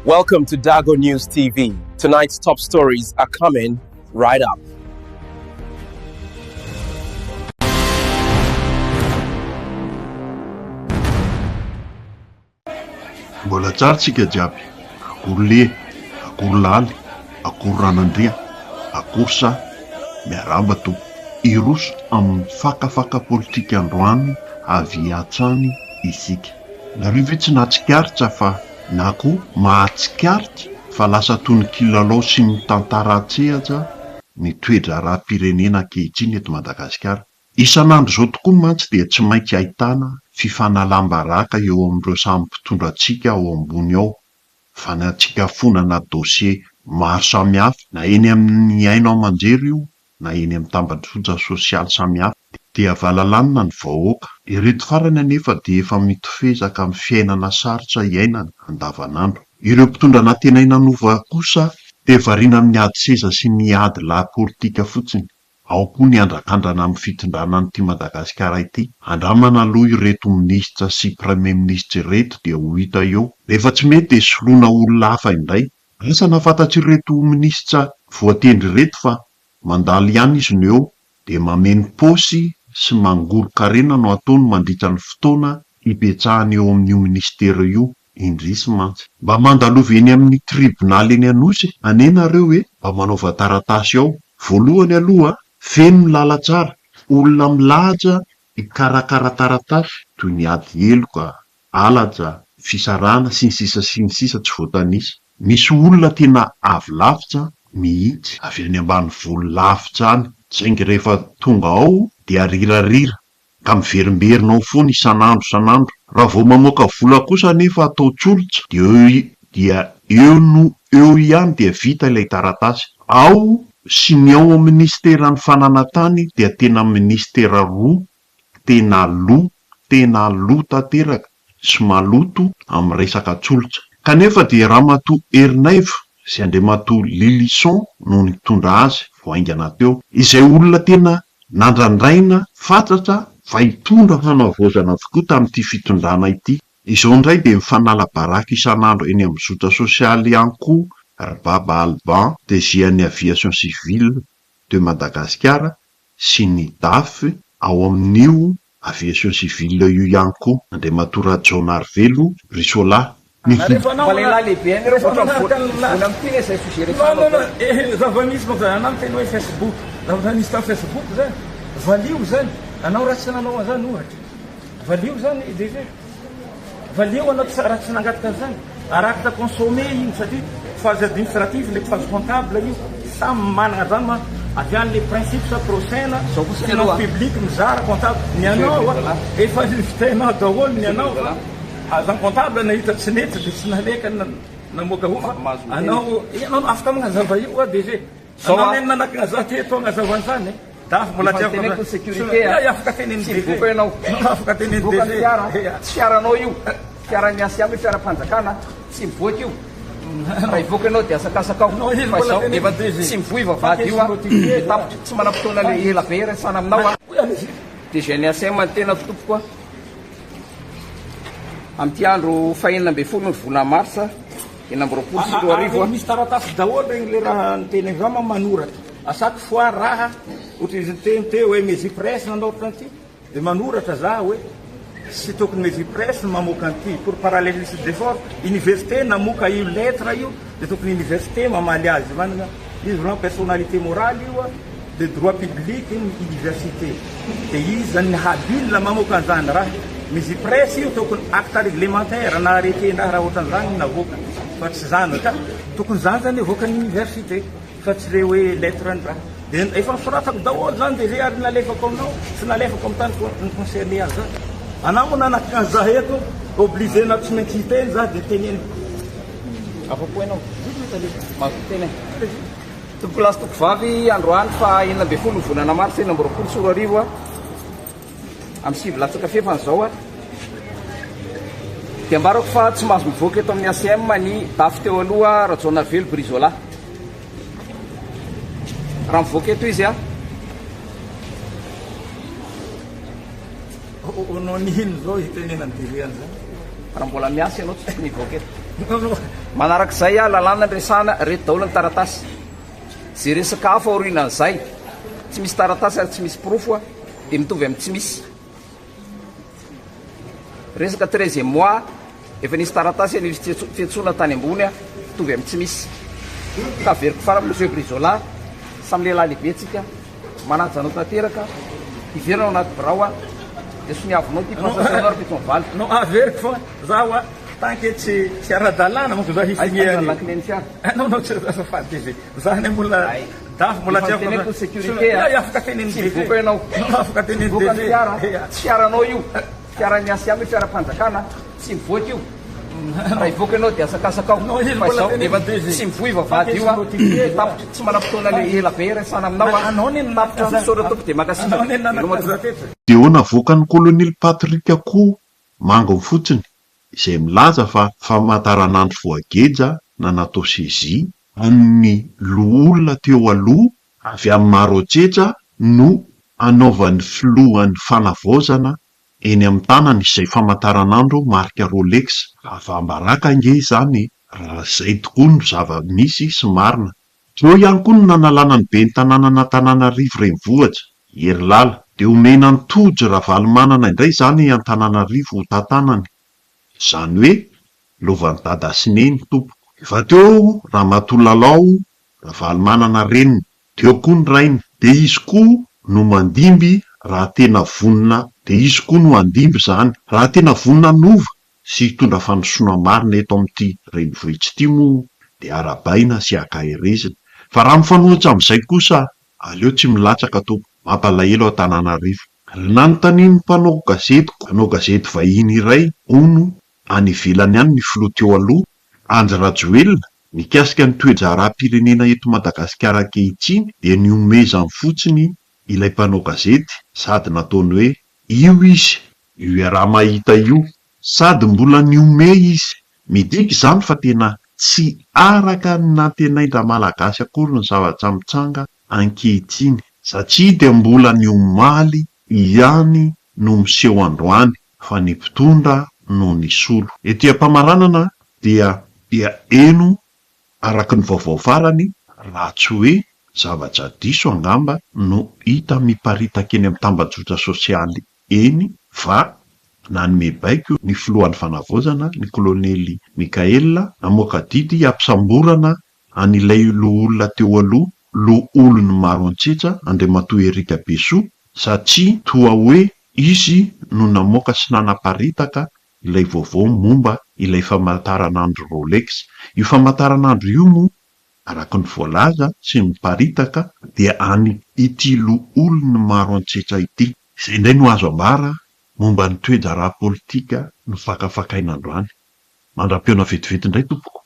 Welcome to Dago News TV. Tonight's top stories are coming right up. Mbola tsara tsika jiaby. Akory le, akory laly, akory ranandria, akory sa. Miarahaba tompoko. Hiroso amin'ny fakafaka politika androany avy hatrany isika. Nareo ve tsy nahatsikaritra fa na koa mahatsikaritra fa lasa toy ny kilalao sy ny tantara an-tsehatra ny toe-draharaham-pirenena ankehitriny eto Madagasikara? Isan'andro izao tokoa mantsy dia tsy maintsy ahitana fifanalam-baraka eo amin'ireo samy mpitondra antsika ao ambony ao, fanatsinkafonana dossier maro samihafa na eny amin'ny haino aman-jery io na eny amin'ny tambajotra sosialy samihafa dia valalanina ny vahoaka. Ireto farany anefa dia efa mitofezaka amin'ny fiainana sarotra iainana andavanandro. Ireo mpitondra nantenaina hanova kosa dia variana amin'ny ady seza sy ny ady lahy politika fotsiny. Ao koa ny handrakandrana amin'ny fitondrana an'ity Madagasikara ity. Andramana aloha ireto minisitra sy premier minisitra ireto dia ho hita eo. Rehefa tsy mety dia soloina olona hafa indray. Asa na fantatr'ireto minisitra voatendry ireto fa mandalo ihany izy no eo dia mameno paosy sy mangoron-karena no ataony mandritra ny fotoana hipetrahany eo amin'io minisitera io. Indrisy mantsy. Mba mandalova eny amin'ny tribonaly eny Anosy anie nareo e! Mba manaova taratasy ao. Voalohany aloha, feno ny lalantsara, olona milahatra hikarakara taratasy toy ny ady heloka, halatra, fisarahana sy ny sisa sy ny sisa tsy voatanisa. Misy olona tena avy lavitra mihitsy, avy any ambanivolo lavitra any, saingy rehefa tonga ao dia rirarira ka miverimberina ao foana isan'andro isan'andro. Raha vao mamoaka vola kosa anefa atao tsolotra dia eo dia eo no eo ihany dia vita ilay taratasy. Ao sy ny ao amin'ny minisiteran'ny fananantany dia tena minisitera roa tena lo tena lo tanteraka sy maloto amin'ny resaka tsolotra. Kanefa dia Ramatoa Ernaivo sy Andriamatoa Lylison no nitondra azy vao haingana teo, izay olona tena nandrandraina fatratra fa hitondra fanavaozana tokoa tamin'ity fitondrana ity. Izao indray dia mifanala baraka isan'andro eny amin'ny zotra sosialy ihany koa ry Baba Alban, DG an'ny Aviation Civile de Madagascar sy ny Daf ao amin'io Aviation civile io ihany koa Andriamatoa Rajaonarivelo Brisola. Ny Fa lehilahy lehibe any ireo ohatra vola amin'ity ne zay sujet resahanao zay. Eh zava-nisy manko zany, anah miteny hoe Facebook, zavatra nisy tamin'ny Facebook zany, valio zany, anao raha tsy nanao an'zany ohatra, valio zany DG. Valio anao tsy raha tsy nangataka an'izany. Ary acte consommé iny satria phase administrative ndraiky phase comptable io samy manana zany ma avy any le principe sa procès-na finance publique mizara comptable ny anao a efa vitainao daholo ny anao fa agent comptable nahita tsy nety dia tsy naleka namoaka hofa anao ianao afaka magnazava io a DG Anao neny nanakana za teto hagnazava an'izany e. Dafy mbola tsy afaka. Teneniko ny sécurité a. Ya, afaka teneniny Tsy mivoaka ianao. Afaka teneniny Mivoaka ny DG. fiara. Tsy fiaranao io. Fiaran'ny ACM io, fiaram-panjakana. Tsy mivoaka io. Raha hivoaka ianao dia asakasakao. Non, izy Fa mbola izao teneniny efa DG. tsy mivoy vavahady io a. Dia tapitra. Tsy manam-potoana le ela be hiresahana aminao a. DG ny ACM ny tenako tompoko a. Amin'ity andro fahenina ambin'ny folo ny volana marsa 2026 a. Misy taratasy daholo regny le raha niteny za ma manoratra à chaque fois raha ohatry izy niteny teo hoe Mezipresse nanoratra an'ity de manoratra za hoe tsy tokony Mezipresse no mamoaka an'ity pour parallélisme d'effort université namoka io lettre io de tokony université mamaly azy manana izy vraiment personnalité morale io a de droit public ny université de izy zany ny habile mamoaka an'izany raha Mezipresse io tokony acte réglementaire na arrêté na raha ohatran'izany no navoaka fa tsy zany ka tokony zany zany avoakan'ny université fa tsy le hoe lettre ny raha de efa nosoratako daholo zany de zay ary nalefako aminao tsy nalefako amin'ny tany ny concerné azy zany anao moa nanakana za eto obligé na tsy maintsy hiteny za de teneniko Afa-po ianao? Mahazo miteny e. Tompokolahy sy tompokovavy, androany faha 16 ny volana marsa 2026 amin'ny sivy latsaka fefany izao dia ambarako fa tsy mahazo mivoaka eto amin'ny ACM ny daf teo aloha Rajaonarivelo Brizola. Raha mivoaka eto izy a. Onao nino zao hitenenan'ny DG an'izany? Raha mbola miasa ianao tsy tokony hivoaka eto. Non, non. Manarak'izay, lalàna ny resahana, ireto daholo ny taratasy. Izay resaka hafa aorianan'izay, tsy misy taratasy ary tsy misy porofo dia mitovy amin'ny tsy misy. Resaka treizième mois, efa nisy taratasy nisy fiantsoana tany ambony, mitovy amin'ny tsy misy. Ka averiko farany Monsieur Brizola, samy lehilahy lehibe tsika, manaja anao tanteraka, hiverina ao anaty birao aho, dia soniavinao ity passation anao rahampitso mivaly. Non, averiko fa zaho a, tant que tsy tsy ara-dalàna manko za hi-signer Aiza ny lakilen'ny fiara? Non, non, tsy azafady DG. Za anie mbola dafy mbola Efa tsy afaka noteneniko ny sécurité a. Ya, afaka tenenin'ny Tsy DG. mivoaka ianao. Non, afaka Tsy tenenin'ny mivoaka ny DG. fiara. Ya. Tsy fiaranao io. Fiaran'ny ACM io, fiaram-panjakana. Tsy mivoaka io. Raha hivoaka ianao dia asakasaka ao. Non, izy Fa mbola izao tenenin'ny efa DG. tsy mivoy vavahady io a. Dia tapitra. Tsy manam-potoana le ela be iresahana aminao a. Anao anie no Tapitra. nanakaza. Misaotra tompoko dia mankasitraka. Anao anie no Veloma nanakaza tompoko. teto. Dia ho navoakan'ny kolonely Patrick koa manginy fotsiny izay milaza fa famantaranandro voageja na natao saisie an'ny loholona teo aloha avy amin'ny Maroantsetra no anaovan'ny filohan'ny fanavaozana eny amin'ny tanany izay famantaranandro marika Rolex. Avam-baraka ange izany e, raha izay tokoa no zava-misy sy marina. Teo ihany koa no nanalana ny ben'ny tanànan'Antananarivo renivohitra, Herilala. Dia omena an'i Tojo Ravalomanana indray izany Antananarivo ho tantanany. Izany hoe lovan'i Dada sy Neny tompoko. Efa teo Ramatoa Lalao Ravalomanana reniny, teo koa ny rainy. Dia izy koa no mandimby raha tena vonona, dia izy koa no handimby izany raha tena vonona hanova sy hitondra fandrosoana marina eto amin'ity renivohitra ity moa dia arahabaina sy ankaherezina. Fa raha mifanohitra amin'izay kosa aleo tsy milatsaka tompoko. Mampalahelo Antananarivo. Raha nanontanian'ny mpanao gazety mpanao gazety vahiny iray hono any ivelany any ny filoha teo aloha, Andry Rajoelina, mikasika ny toe-draharaham-pirenena eto Madagasikara ankehitriny dia nihomezany fotsiny ilay mpanao gazety sady nataony hoe Io izy, io iaraha-mahita io. Sady mbola nihomehy izy. Midika izany fa tena tsy araka ny nantenain-dRamalagasy akory ny zavatra mitranga ankehitriny. Satria dia mbola ny omaly ihany no miseho androany fa ny mpitondra no nisolo. Ety am-pamaranana dia dia heno Araka ny vaovao farany, raha tsy hoe zavatra diso angamba no hita miparitaka eny amin'ny tambajotra sosialy eny fa nanome baiko ny filohan'ny fanavaozana, ny kolonely Mickaël, namoaka didy hampisamborana an'ilay loholona teo aloha, loholon'ny Maroantsetra, Andriamatoa Eric Besoa, satria toa hoe izy no namoaka sy nanaparitaka ilay vaovao momba ilay famantaranandro Rolex. Io famantaranandro io moa, araka ny voalaza sy miparitaka, dia any ity loholon'ny Maroantsetra ity. Izay indray no azo ambara momba ny toe-draharaha politika nofakafakaina androany. Mandra-pihaona vetivety indray tompoko.